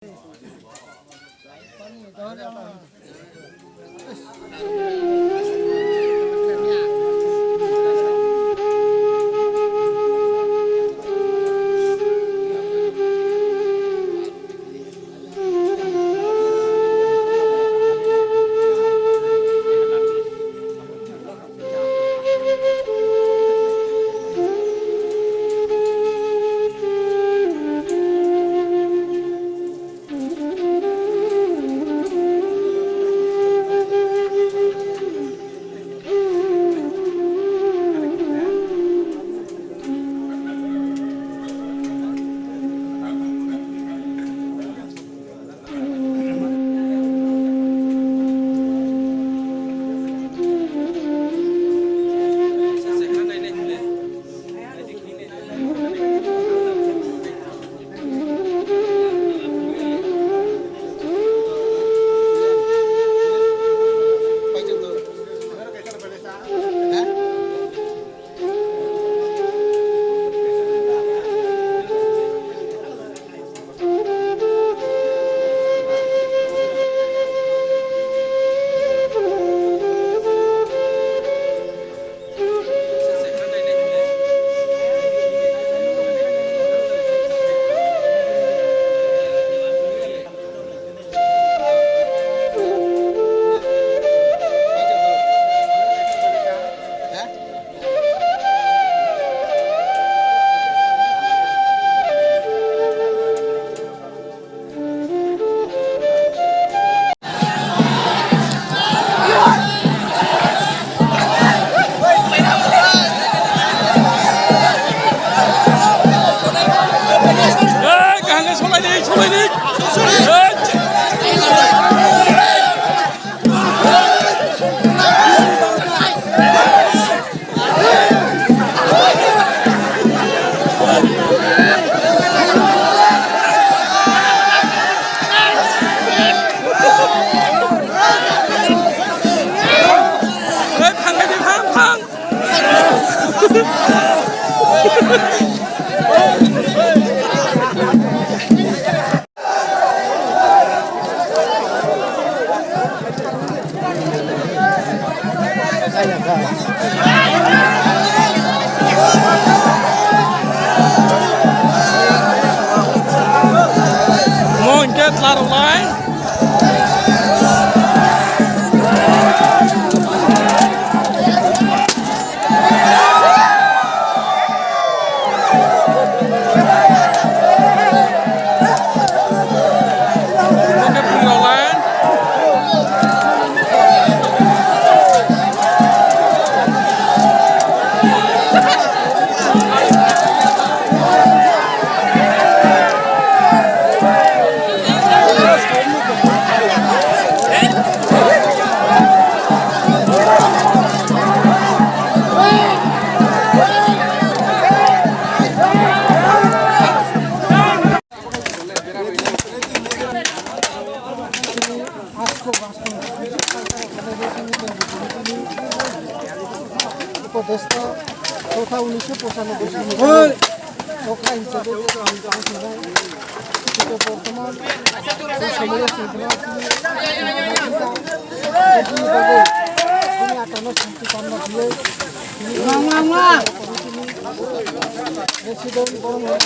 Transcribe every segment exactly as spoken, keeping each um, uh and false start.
Kaham khe solai di, solai di. Phang, phang, phang. Mo hwnkhe tlarwlai. Upodesta totha unisho pochanobboi sani tokha hisabe je ang tong sinai. Kito bortoman je somoyo sengkha bini atano santi kamna hiye. President borok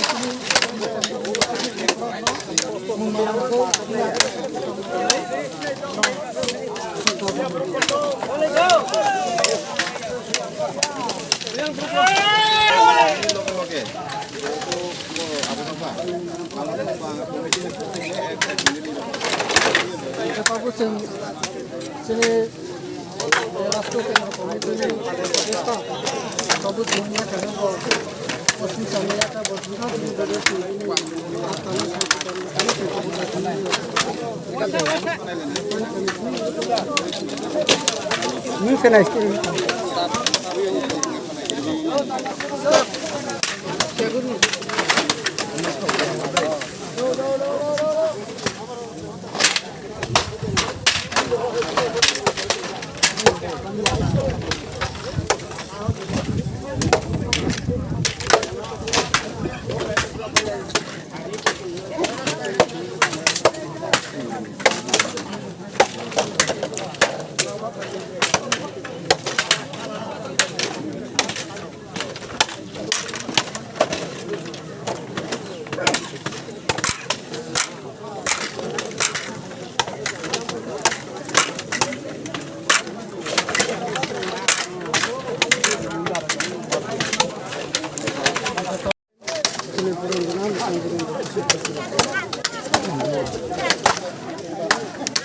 Tabuk chwng chini Rashtra Kendra Committee ni upodesta tabuk chwng ya khe bo osmi chani ya khe bo jina jini dole chwng bini atani santi kamna hiye.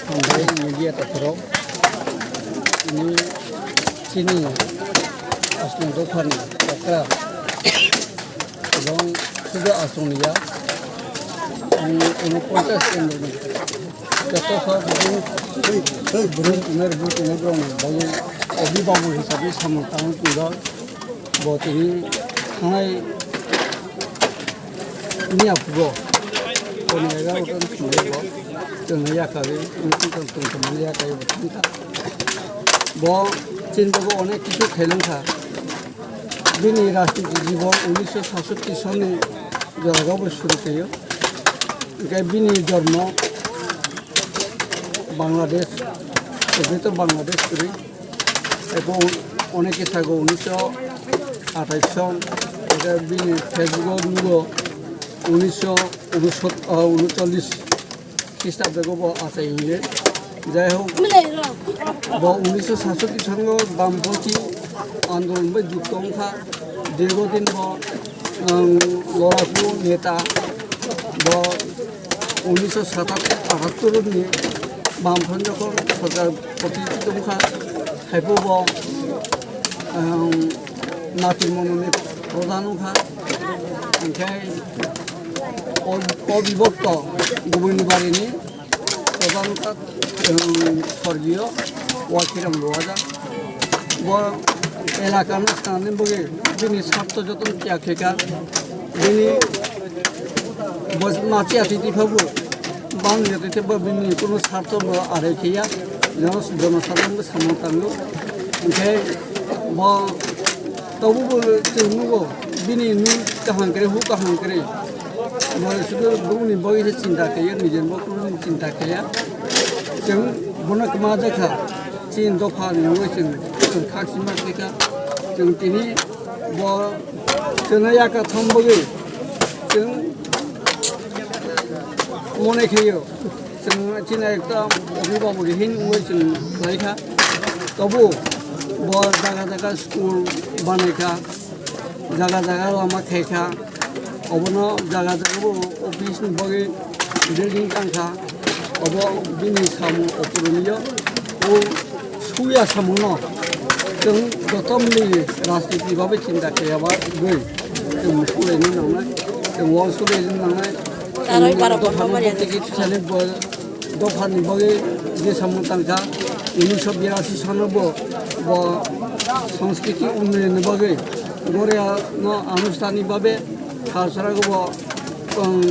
Hambai media takhorok, ini chini aswk dophani okra ebong sudu aswk niya, ang unoponchas kendroni joto sor bwrwi, bwrwi tongnai, bwrwi tongnai borokni bagwi obibabok hisabe samung tangwi tongwk. Bo tini thangnai miya phugo, boni ega utan sumle bo chwngno yakarwi, wngkhe chwng tongthokmani yakarwi bo thangkha. Bo chini bagwi onek kisu khailangkha. Bini rajniti jibon unisho satsatti sonni jorao bo suru khaio. Hwnkhe bini jormo Bangladesh, Greater Bangladesh kwrwi. Ebo oneke sago unisho athais son, ebo bini Facebook o nugo unisho unsot-, ah, unochollis Khrista bego bo achai hwnwi. Jai hok, bo unisho satsatti songo Bamponthi andolon bai jukto wngkha. Dirghodin bo, um, loraku neta bo unisho satattor ni Bamfront jokhon sorkar protistito wngkha, haibo bo, um, Natir Mononi prodhan wngkha, hwnkhe o, o bibokto Gobindobarini prodhan wngkha, um, sorgiyo Wakhiram Ruwaja. Bo elakano swnamni bagwi bini sartho jotono tiyag khaikha. Bini bo machi athi tiphabu bang jati tei bo bini kuno sartho bo arai khaiya. Jono, jono sartho bo samung tango. Hwnkhe bo tobu bo chwng nugo bini nung kaham kwrwi, hu kaham kwrwi. Bo sudu bumni bagwi se chinta khaiya, nijer bo kuno chinta khaiya. Chwng bono kwma jakha. Chini dopha ni wngwi chwng, chwng khak sima khaikha. Chwng tini bo chwngno yakatham bagwi chwng mone khaio. Chwng chini ekta obhibabok hin wngwi chwng khlaikha. Tobu bo jaga jaga school banaikha, jaga jaga lama khaikha. Obono jaga jaga bo office ni bagwi building tangkha, obo bini samung opuruniyo. O suya samungno chwng jotomni rajniti bagwi chinta khlaiya bagwi chwng sulaini nangnai, chwng wal sulaini nangnai. Taroi baro bono dophani mari bwtwi khe thwisani bo-, dophani bagwi je samung tangkha, unisho birasi sano bo, bo sanskriti unnayonni bagwi Goria no anushtanik bhabe Thalsara bo, um,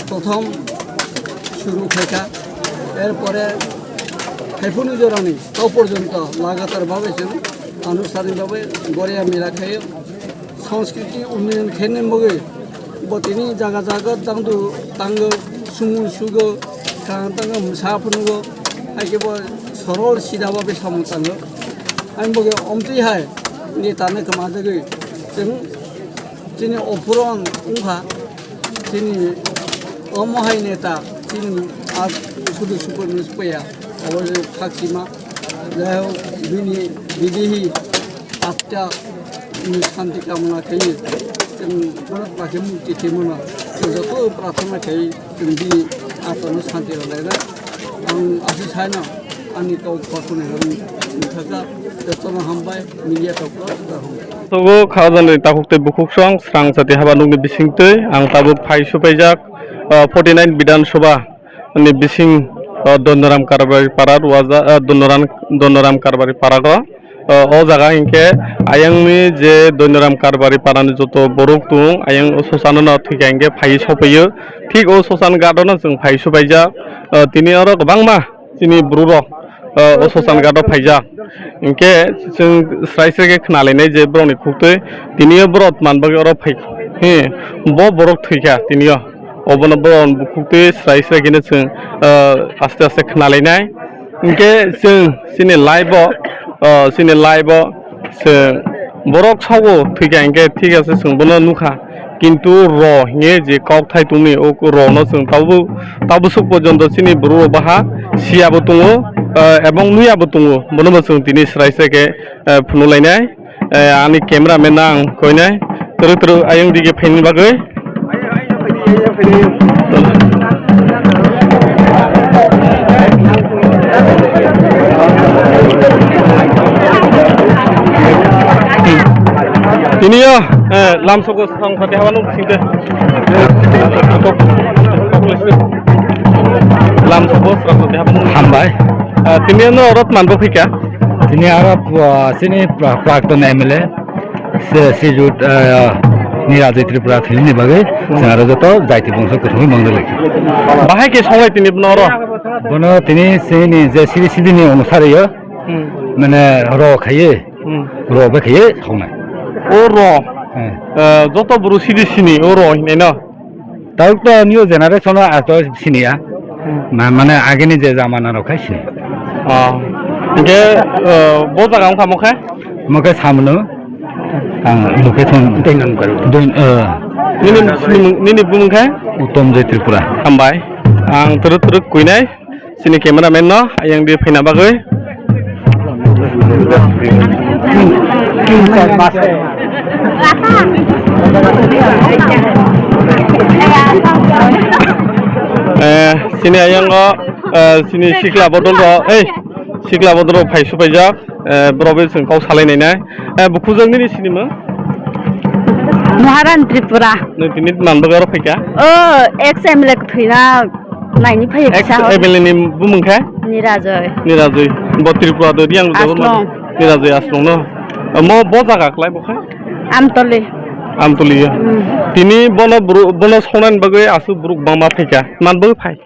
prothom shuru khaikha. Er pore haiphuru jorani to porjonto lagatar bhabe chwng anushtanik bhabe Goria mela khaio. Sanskriti unnayon khainani bagwi bo tini jaga jaga tangdu, tango, sumun sugo, kha tango, msa phunugo, hai khe bo sorol sida bhabe samung tango. Ani bagwi omtwi hai netano kwma jagwi chwng Chini ophuron wngkha, chini omo hai neta, chini a sudu super news paya, abo je khak sima, jai hok, bini bidehi atta, um, shanti kamona khaye, chwng borok bakhe mukti khe mano, chwng joto prarthana khai, chwng bini attano shanti rwlaina. Ang aswk saino ani kok kothoma hwnwi thangkha, jotono hambai, media tokrok jotono hambai. Togo Khajani takhuk tei bukhuk song srang chati haba nukni bisingtwi ang tabuk phai supaijak, ah, forty nine Bidhan Sabha ni bising, ah, Dondoram Karbari Para Ruwaja, ah, Dondoram, Dondoram Karbari Para o. O, o jaga hinkhe ayangni je Doinoram Karbari parani joto borok tong, ayang o Sosano no thwikha hinkhe phaiwi sopaiyo. Thik o Sosan ghat o no chwng phai supaijak. O, tini oro kwbangma chini bru rok, o, o Sosan ghat o phaijak. Hinkhe chwng srai srai khe khna lainai je borok ni khuktwi tini o borok man bagwi oro phai, he, bo borok thwikha tini o. obono bo bukhuk twi srai srai khe chwng, ah, aste aste khna lainai. Hinkhe chwng chini live o, ah, chini live o chwng borok sago thwikha hinkhe thik ase chwng bono nukha. Kintu ro hinwi je kok thai tongni, o ro no chwng tabuk, tabuk swk porjonto chini borok rok baha siya bo tongo, ah, ebong nuya bo tongo, bono bo chwng tini srai srai khe, ah, phunuk lainai. Eh, ani camera man no ang koinai, twrwk twrwk ayang dige phaini bagwi. Tini yo, eh, lam soko song khati haba nuk singte. Lam soko song khati haba nuk. Hambai. Eh, tini yo no orot manbo phika. Tini aro, ah, chini pra-, prakton M L A, se, Sijut, ah, Nirajoi Tripura thwimani bagwi, hmm, chwng aro joto jaiti bongso kwthangwi mangna lai. Bahai khe songlai tini bono oro? Bono tini chini je siri siri ni onusari yo, hmm, mane ro khaiye, hmm, ro bai khaiye songnai. O ro, eh, eh, joto buru siri sini o ro hinai no? Tabuk to new generation o asto siniya. Hmm. Ma-, mane agini je jamana rok khai sini. Oh. Hinkhe, eh, bo jaga wngkha mo khe? Mo khe samno. Ang mo khe thung. Doi nam karu. Doi, eh. Nini, nini, nini bumung khe? Uttom Joy Tripura. Hambai. Ang twrwk twrwk kuinai. Chini cameraman no ayang di phaina bagwi. Eh, chini ayang o, eh, chini sikla bodol rok, ei, sikla bodol rok phai supaijak, eh, borok bai chwng kok salai nai nai. Eh, bukhujak nini sinimung? Maharan Tripura. Nung tini man bagwi oro phaikha? O, ex M L A kwthwina. Naini phai ex kisa hor. M L A ni bumung khe? Nirajoi. Nirajoi. Bo Tripura do yang do. Aslong. Nirajoi Aslong no. Mo bo jaga klai bo khe? Amtoli. Amtoli ya. Hmm. Tini bono bru-, bono songnani bagwi asu buruk bangma phaikha. Man bagwi phai?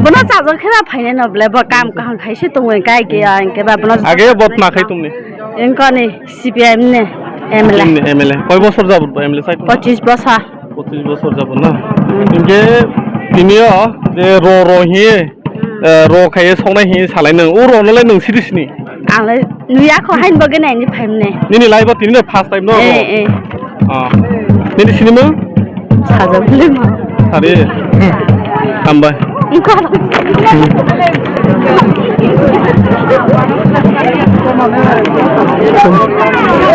Bono chajak khe ba phainai no ble bo kam kaham khai se tongwi kai ke ya, hinkhe ba bono age bo tma khai tongni? Hinkoni C P M ni M L A. C P M ni M L A. Koi bosor jabut bo M L A sai tongma? Pochis bosor. Pochis bosor jabut na? Hmm. Hinkhe tini o je ro ro hiye, hmm, eh, ro khaiye songnai hiye salai nung. O ro no lai nung siri sini? Ang lai nuya kho hain bagwi naini phaimne. Nini life o tini no first time no ro? Eh, eh. Ah. Nini sinimung? Sajak Lima. Sari. Hambai. Wngkha.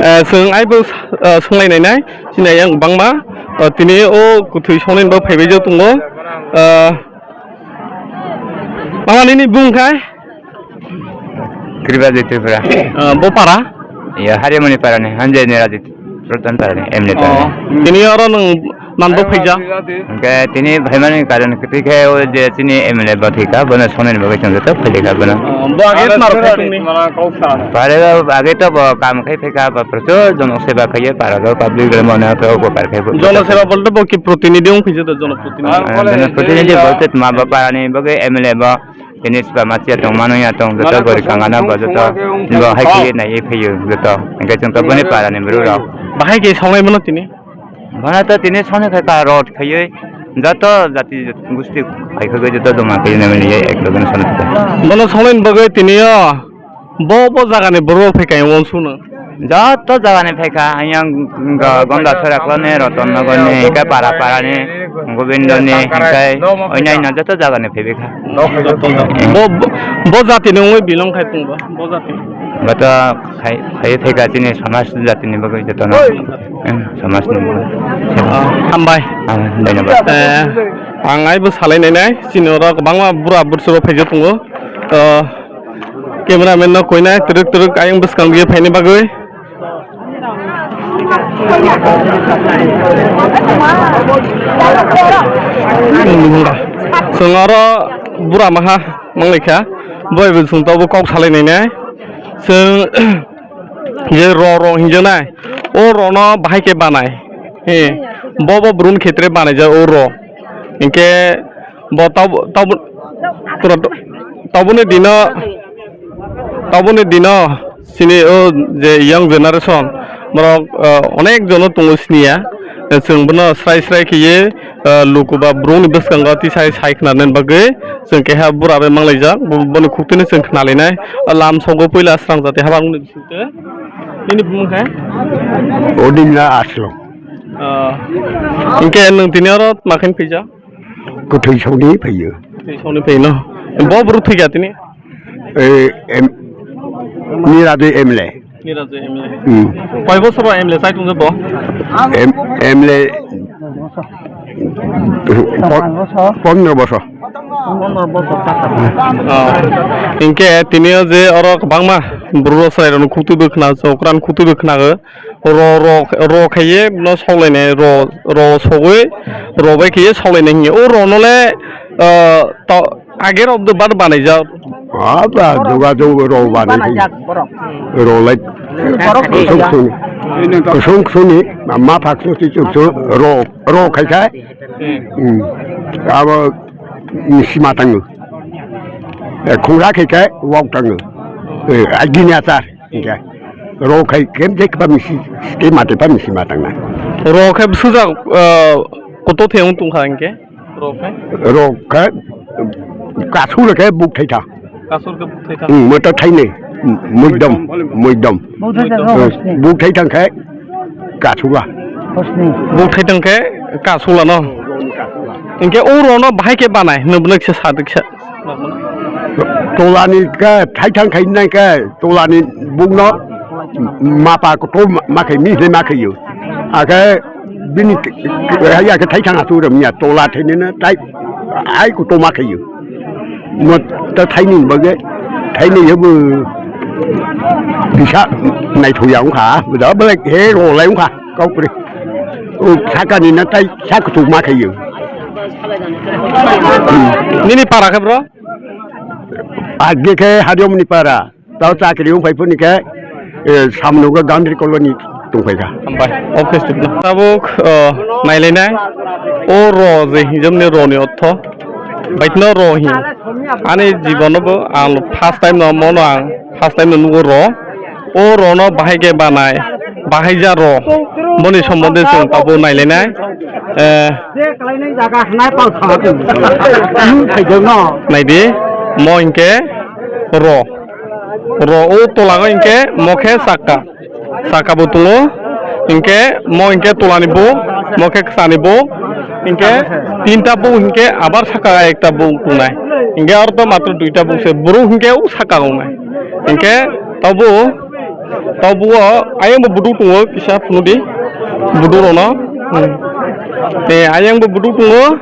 Eh, chwng aibo, eh, swnglainai nai, sinai yang bangma, eh, tini o kwthwi songnani bo phaibai jak tongo. Eh, mama nini bung khai? Kribaji Tripura. Ah, bo para? Iya, Harimoni para ni, Hanjai ni Rajit Ratan para ni, M L A para ni. Oh, tini oro nung man bo phaija? Hingke tini phaimani karon kwtwi khe o je chini M L A bo thwikha, bono songnani bagwi chwng joto phailikha bono. Oh, bo age tmar khai tongni? Pare ba age to bo kam khai phaikha, ba prochur jono seba khaiye, para o public rok mone khe upokar khai bo. Jono seba bolte bo ki protinidhi wng phaijato, jono protinidhi? Ah, jono protinidhi bolte tma bo para ni bagwi M L A bo. Tini siba masiya tong mano ya tong joto gori kangana bo joto bo hai khe nai phaiyo joto. Hingke chwng to boni para ni bru rok. Bahai khe songnai mano tini? Bono to tini soni khai ka rot khaiyo joto jati gusti khai khaiyo joto joma khaiyo nai mani ek loge soni khai. Bono songnai bagwi tini yo bo bo jaga ni bru phai kai won suno. Joto jaga ni phaikha, ayang Ga-, Gonda Soraklani, Rotonnogorni, hingke para parani, Gobindoni, hingke oinai no joto jagani phaibaikha. Bo, bo, bo jatini wngwi belong khai tongba, bo jatini. Boto khai, khai phaikha chini samaj jatini bagwi jotono. Em, samajni bagwi. Ah, hambai. Ah, dhanyabad. Eh, ang aibo salai nai nai, chini oro kwbangma bura bursuro phaijak tongo. Ah, Cameraman no koinai twrwk twrwk ayang bwskang dige phaini bagwi. Chwng oro bura maha manglaikha, boi bo chwng tabuk kok salai nainai. Chwng je ro ro hinjaknai, o ro no bahai khe banai. He, bo bo Bru ni khetre banaijak o ro. Hinkhe bo tab-, tab-, tabukni dino, tabukni dino chini o je young generation borok, eh, onek jono tongo siniya. Chwng bono srai srai khiye Ah, luku ba bwrwngni bwskango tisai sai khnarnani bagwi chwng keha bura bai manglaijak, bo-, boni khuktwino chwng khnalainai. Ah, lam sogo puila srangjak tei habangni bisingtwi. Nini bumung khe? Odinla Aslong. Ah, hinkhe nwng tini oro tma khe phaijak? Kwthwi songni phaiyo. Kwthwi songni phaino. Bo bwrwk thwikha tini? Eh, em, Nirajoi M L A. Nirajoi M L A. Hmm. Koi bosor bo M L A chai tongkha bo? Em, M L A pon-, pondro bosor. Oh. Hinkhe tini o je oro kwbangma bwrwk rok chwrairokno khuktwi bo khna, chokran khuktwi bo khnago. Ro, ro, ro khaiye no soglainai, ro, ro sogwi, ro bai khaiye soglainai hinkhe. O ro no le, ah, to, age rok do bar banaijak. Ah, ba, duga du ro banai. Banaijak borok. Ro lai. Borok kusung kusung. Kusung kusung ni, ma, ma phak kusung kusung, ro, ro khai khai. Hmm. Hmm. Abo, hmm, sima tango. Eh, khungra khai khai, wak tango. Eh, agini achar. Hinkhe rok khai khe je khe ba misi, tei mate ba misi ma tangna. Rok khai bwswjak, ah, koto theyung tongkha hinkhe? Rok khai? Rok khai kasule khe buk thaitha. Kasule khe buk thaitha? Hmm, moto thainwi, muidom, muidom. Buk thaitha, rok hosni. Buk thaitha khe kasula. Hosni. Buk thaitha khe kasula no? Hinkhe o rok no bahai khe banai, nwng bwlai kisa sa rwksa. Tolani khe thaithang khainai khe tolani bukno mapa kotor ma khe mi hinwi ma khaio. Akhe bini haiya khe thaithang achu rwmya tola thainino tai ai kotor ma khaio. Mo ta thaini bagwi thaini yobo bisa naithoya wngkha. Bwda belai he rolai wngkha kaupri. O sakani na tai sak kutuk ma khaio. Nini para khe bro? Age khe Hariomni para. Tao chakri wng phai phone khe, eh, samno go Gandhi Colony tong phai kha. Hambai. Office tip na. Tabuk, eh, nailainai. O ro je hinjamni ro ni ortho. Baitno ro hin. Ani jibono bo ang first time no mono ang first time no nugo ro. O rono bahai khe banai, bahai ja ro. Boni sombonde chwng tabuk nailainai. Eh, je kalainai jaga hanai pal thangma tong. Nung thaijakno. Naidi, mo hinkhe ro. Ro o tolago hinkhe mo khe sakka. Sakka bo tongo. Hinkhe mo hinkhe tolani bo, mo khe kwchani bo. Hinkhe tinta bo hinkhe abar sakka ekta bo tongnai. Hinkhe aro to matro duita bo se. Bwrwk hinkhe o sakka tongnai. Hinkhe tabuk Tabuk o ayang bo buduk tongo kisa phunukdi. Buduk rokno. Hmm. Eh, ayang bo buduk tongo.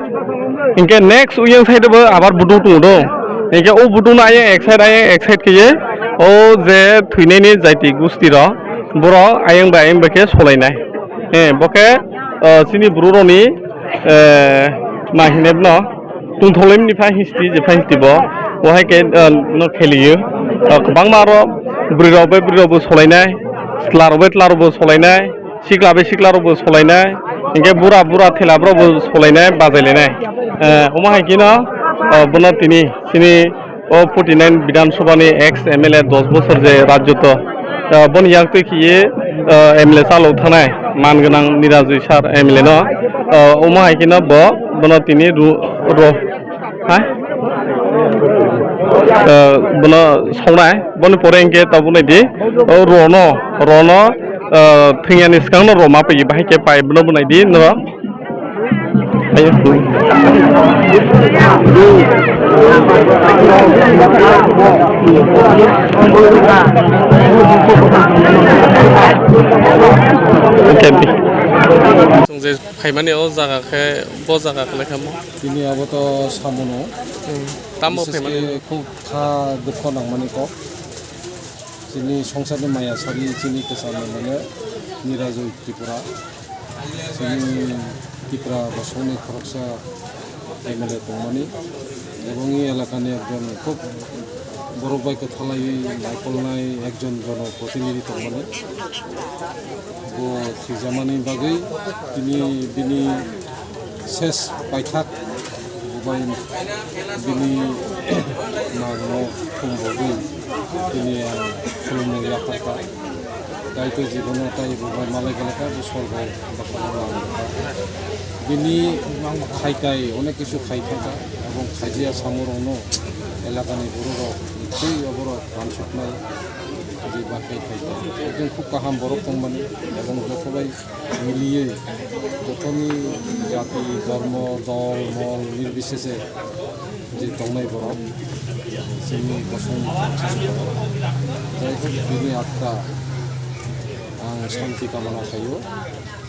Hinkhe next uyang side bo abar buduk tongo do. Hinkhe o buduk no ayang ek side, ayang ek side khe o je thwinani jaiti gusti rok. Borok ayang bai ayang bai khe solainai. Eh, bo khe, eh, chini bwrwk rokni, eh, ma hinwi no. Tongthoklimni phai histi je phai histi bo, bo hai khe, ah, no kheliyo. Ah, kwbangma aro bwrwi rok bai bwrwi rok bo solainai, chwla rok bai chwla rok bo solainai, sikla bai sikla rok bo solainai, hinkhe bura bura thela borok bo solainai, bajai lainai. Eh, omo hai khe no, ah, bono tini chini o forty nine Bidhan Sabha ni ex M L A dos bosor je rajyotto, ah, boni yak twi khiye, ah, M L A chalo thanai man gwnang Nirajoi sir M L A no, ah, omo hai kheno bo bono tini ru-, ro-, ha? Ah, bono songnai, boni pore hinkhe tabuk naidi, o rono, rono, ah, thwngya ni swkang no roma paiye bahai khe pai bono bo naidi no. Ayo. Oke, bi. Chwng je phaimani o jaga khe, bo jaga khe lai kha mo? Tini abo to samono. Hmm. Tamo phaimani? Bises khe khub kha dukho nangmani kok. Chini songsarni maya sari chini kwcham mane Nirajoi Tripura. Chini Tipra bosongni khoroksa M L A tongmani. Ebong e elakani ekjon khub borok bai kwthalai naikolnai ekjon jono protinidhi tongmani. Bo thwijamani bagwi tini bini ses paithak bubai bini nangno khum bogwi tini ang khulumwi yapharkha. Kaitor jibono tai bo malai gana kha, bo sorgo bakha. Bini khai kai onek kisu khai thangkha, ebong khaiya samung rokno elakani borok rok tei oborok ransuknai je ba khai khai ta. Ekdom khub kaham borok tongmani, ebong joto bai miliye, jothoni jati, dhormo, dol, mol, nirbisese je tongnai borok, chini bosong jaihok bini atta ang santi kamana khaio,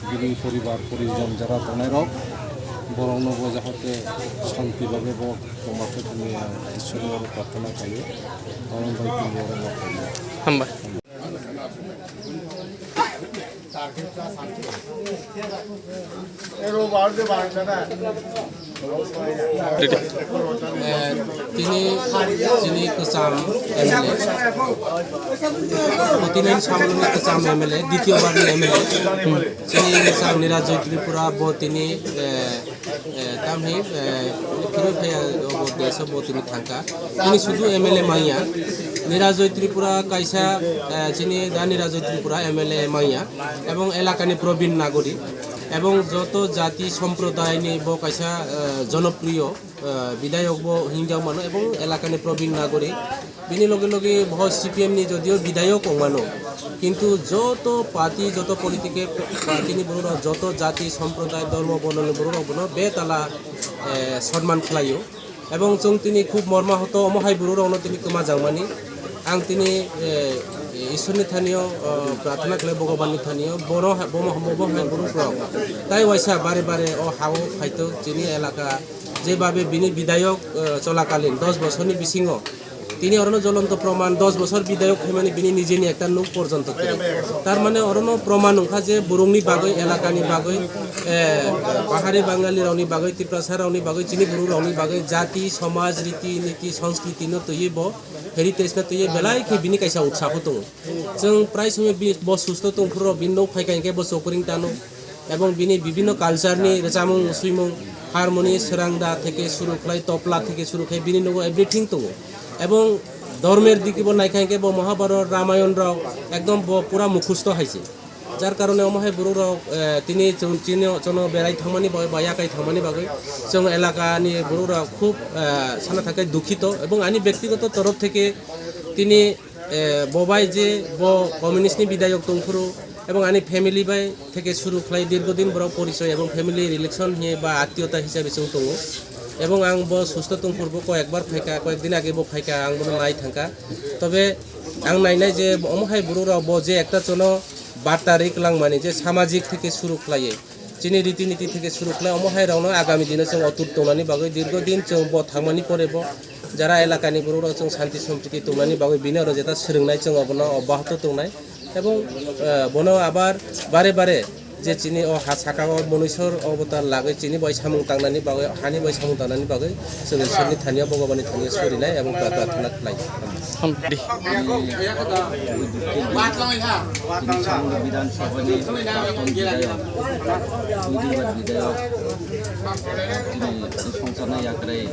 bini poribar porijon jara tongnai rok borokno bo jahate santi babe bo tongma khe thangwi ang Ishwarni oro prarthana khaio, omo bai tini oro ma khaio. Hambai. Eh, tini, tini kwcham M L A. Tini samungni kwcham M L A, ditio barni M L A. Tini kwcham Nirajoy Tripura bo tini, eh, eh, tamhi, eh, phirwi phaiya, obo deso bo tini thangkha. Tini sudu M L A manya. Nirajoy Tripura kaisa, eh, chini da Nirajoy Tripura M L A manya. Ebong elakani Probin Nagori. Ebong joto jati somprodayni bo kaisa, eh, jonopriyo, eh, bidayok bo hinjak mano ebong elakani Probin Nagori. Bini loge loge bo C P M ni jodio bidayok ong mano. Kintu joto party, joto political party ni borok rok, joto jati, somproday, dhormo, borno ni borok rok bono betala, eh, sonman khlaio. Ebong chwng tini khub morma hoto omo hai borok rokno tini kwma jangmani. Ang tini, eh, Ishwar ni thanio, eh, prarthana khlai Bhogoban ni thanio. Bono ha-, bomo, bomo hai borok rok tai waisa bare bare o hao phaito chini elaka je babe bini bidayok, eh, cholakalin dos bosorni bisingo tini orono jolonto proman, dos bosor bidayok khaimani bini nijeni ekta nuk porjonto kwrwi. Tar mane orono proman wngkha je borokni bagwi, elakani bagwi, eh, Pahari Bangali rokni bagwi, Tiprasa rokni bagwi, chini borok rokni bagwi jati, somaj, riti, niti, sanskriti no twiwi bo heritage no twiwi belai khe bini kaisa utsaho tongo. Chwng prai somoi bi-, bo susto tongphuru rok bini nok phaikha hinkhe bo chokring tano. Ebong bini bibinno culture ni rwchapmung, swimung, harmony, srangda theke suru khlai, topla theke suru khlai, bini nogo everything tongo. Ebong dhormer diki bo naikha hinkhe bo Mahabharat, Ramayan rok ekdom bo pura mukhusto hai se. Jar karone omo hai borok rok, eh, tini chwng chini chono berai thangmani bagwi ba yakai thangmani bagwi chwng elaka ni borok rok khub, eh, sana thangkhe dukhito. Ebong ani bektigoto torof theke tini Eh, bo bai je bo communist ni bidayok tongphuru ebong ani family bai theke suru khlai dirgo din borok porichoi ebong family relation hiye ba atiyota hisabe chwng tongo. Ebong ang bo susto tongphuru bo koyekbar phaikha, koyek din age bo phaikha, ang bono nai thangkha. Tobe ang nainai je omo hai borok rok bo je ekta chono barta ri kwlangmani je samajik theke suru khlaiye. Chini riti niti theke suru khlai omo hai rokno agami dino chwng otut tongnani bagwi dirgo din chwng bo thangmani pore bo jara elakani borok rok chwng santi sompriti tongnani bagwi bini oro jeta swrwngnai chwng obono obbahoto tongnai ebong, eh, bono abar bare bare je chini o ha saka o Moniswar obotar lagwi chini bai samung tangnani bagwi, hani bai samung tangnani bagwi chwng Iswrni thaniyo Bhogobani thaniyo surinai ebong pra-, prarthana khlai. Hamdi. Ani oidukke din chini Changma Bidhan Sabhani prakthan bidhayok, duibar bidhayok, chini songsarno yakarwi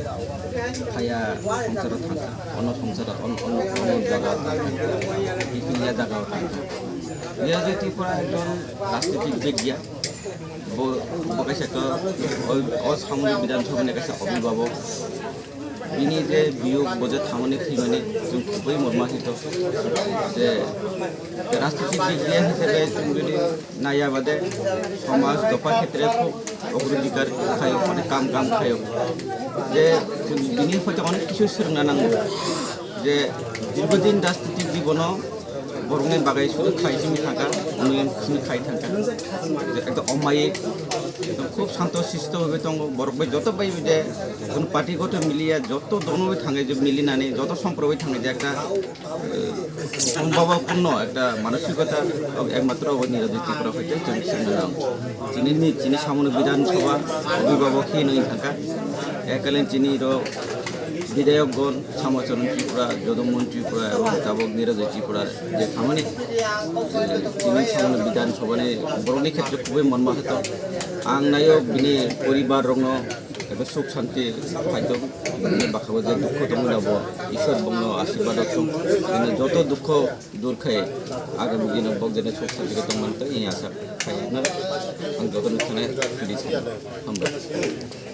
phaiya songsaro thangkha, ono songsaro, on-, ono, ono jaga thangkha, hikiya jaga thangkha. Biya je Tripura ekjon rajnitik bigya, bo, bo kaisa ekta o, o Changma Bidhan Sabhani kaisa obhibhabok. Bini je biyog bo je thangmani thwimani chwng khubui morma hito. Je rajnitik bigya hisabe chwng jodi naiya bade somaj dopha khetre khub ogrodikar khayo, mane kam kam khayo. Je chwng bini hoite onek kisu swrwngna nango. Je dirghodin rajnitik jibono borokni bagwi sudu khlai simi thangkha, mui simi khai thangkha. Je ekdom omayik, ekdom khub santo sisto bhabe tongo. Borok bai joto bai je kono party goto miliya, joto dono bai thangwi je milinani, joto sompro bai thangwi je ekta, eh, sombhabapunno ekta manosikota, ekmatro o Nirajoi Tripura hoite chwng swngnai. Chini ni, chini samano Bidhan Sabha obhibhabok hinwi thangkha. Ekalen chini ro bidhayok gon, Samacharan Tripura, Jodommon Tripura, ebong tabok Nirajoi Tripura, je thamani, eh, chini samani Bidhan Sabhani borokni khetre khubui manma khato. Ang nayo bini poribar rokno, eh, Suk santi phaithok, bini bwkhao je dukho tongmani bo Ishwar bongno ashirbad rok thung. Bini joto dukho dur khai agami dino bo jene suk santi khe tongmani tei asa khai. Ang joto nukhanai sidi sa. Hambai.